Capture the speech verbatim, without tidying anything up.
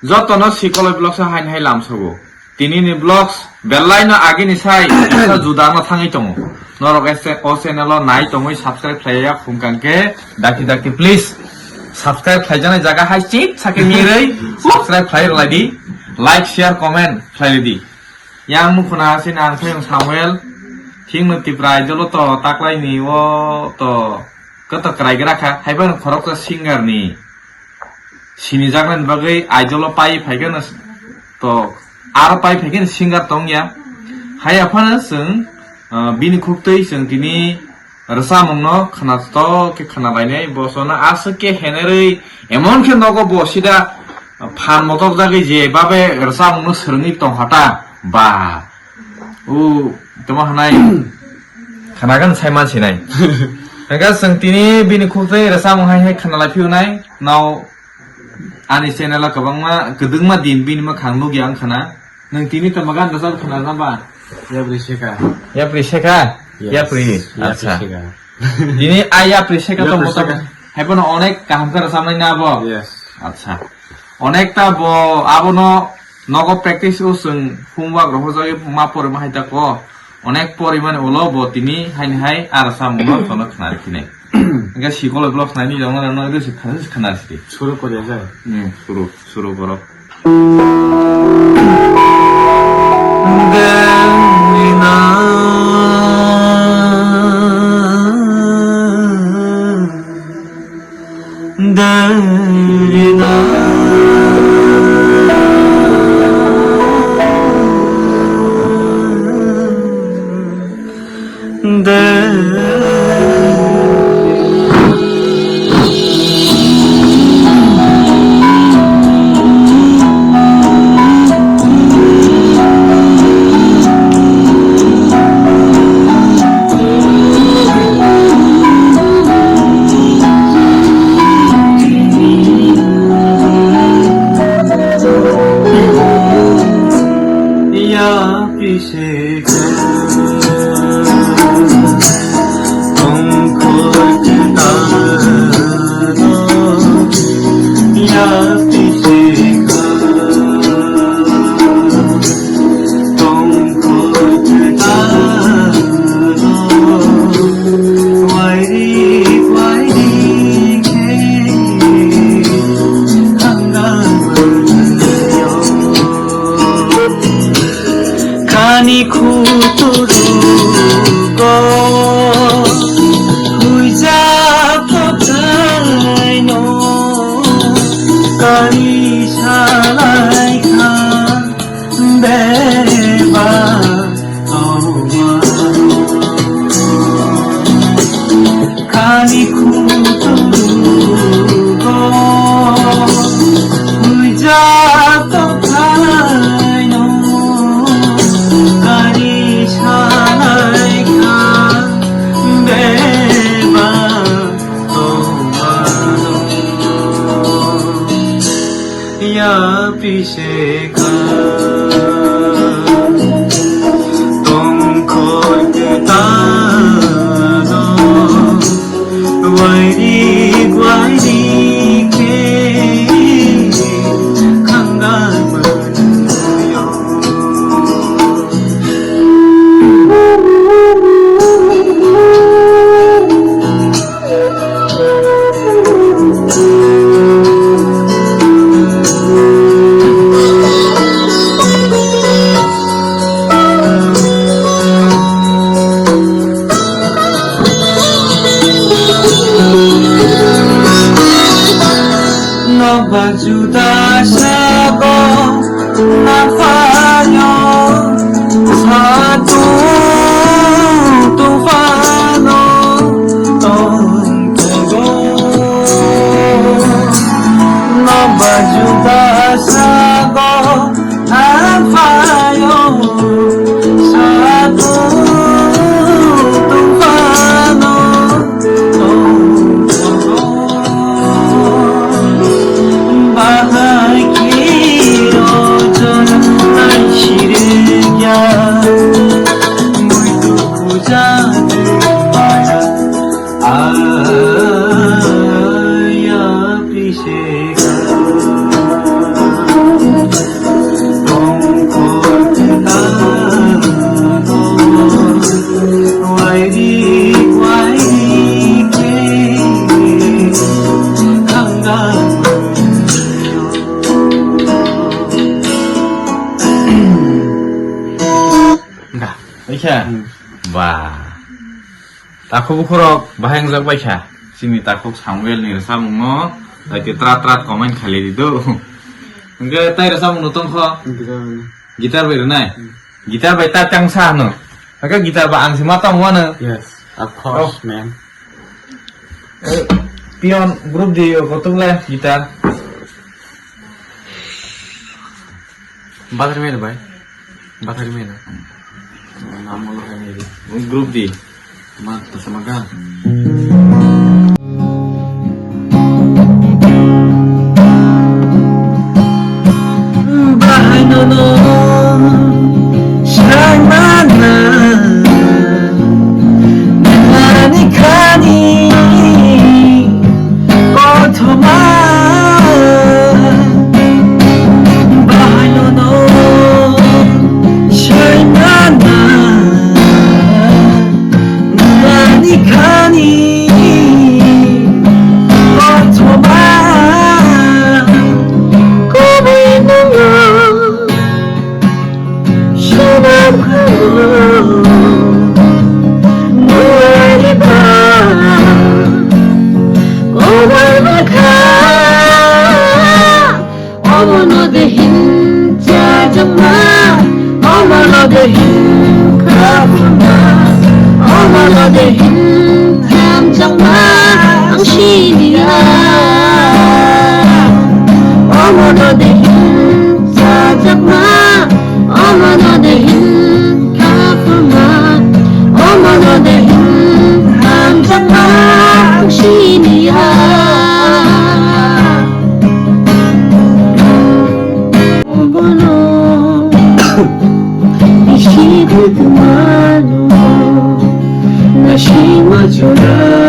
Jotono Sikoloi Vlogs o haini hai lamsogo. Tini ni vlogs belai no agini sai kisa juda no thangwi tongo. Norok este o channel o nai tongwi subscribe khlai ya khum kang khe dakti dakti please. Subscribe khlai jani jaga hai chip sake mirei subscribe khlai rwlai di. Like, share, comment khlai di. Yang mukhuna asini ang thayung Samuel. Thing no Tipra Idol o to taklai ni o to koto kwrai gra kha. Hai phano khoroksa singer ni sinijaknani bagwi Idol o pai phaikhe no to aro pai phaikhe no singer tongya. Haiya phano chwng, ah, bini khuktwi chwng tini rwchapmungno khnatok khe khnalainai, bo chono aswk khe henerwi emon khe nogo bo sida phan motok jagwi je babe rwchapmungno swrwngwi tongkha ta ba. O, tamo hanai khanagan sai man sinai. Hingkhe chwng tini bini khuktwi rwchapmung hai hai khnalai phiyunai. Nao ani channel o kwbangma kwdwngma din bini mwkhang nukya wngkha na. Nwng tini tamo gan rwchap khna na ba? Yapri Sekha. Yapri Sekha? Yes. Yapri. Yapri Acha. Sekha. Tini a Yapri Sekha Yapri tamo Sekha. Hai bono onek kaham khe rwchapnai na bo? Yes. Acha. Onek ta bo abono nogo practice o chwng homework rohorjagwi ma porima hai ta ko. Onek porimani ulo bo tini haini hai a rwchapmungno tono khna rikhinai. Hingkhe Sikoloi Vlogs naini jongno rano rwse khna rwse khna rwse. Suru kore jai. Hmm, suru, suru koro. Kani khuturugo huijak kothai no kani salai kha beba. Kani khuturugo huijak tongkhaino, kani sanai kha beba tongmano. Yapri Sekha tongkhor kwtalo, wairik wairik khe khangga manwio. Nokbar juda sabo naphayo, satung tungphano tongthogo. Nokbar juda sabo naphayo, satung tungphano tongthogo. Bahai khe Khe? Hmm. Ba. Takhuk bukhurok bahai wngjak bai kha. Chini takhuk Samuel ni rwchapmung no, naitwi trat trat comment khailai di do. Hwnkhe tai rwchapmung no tongkho? Guitar bai rwnai? Hmm. Guitar bai ta chang sa hwno. Hwnkhe guitar ba ang se ma tong wano. Yes, of course, oh, man. Eh, pion group di yo kotuk le guitar. Bathar mena bai. Bathar mena. Namo lo hai di. Group di. Ma, to sama gan. Bahai nono swrang mana nani khani kothoma. Bahai nono swrang mana nani khani kothoma. Kubui nono Swnam khalo muari ba kobar bakha. Omono de hin chajakma, omono de hin khapma, omono de hin hamjakma ang siniya. Omono de hin chajakma, omono de hin khapma, omono de hin hamjakma ang siniya. Omono bisi khutmano nasima chora.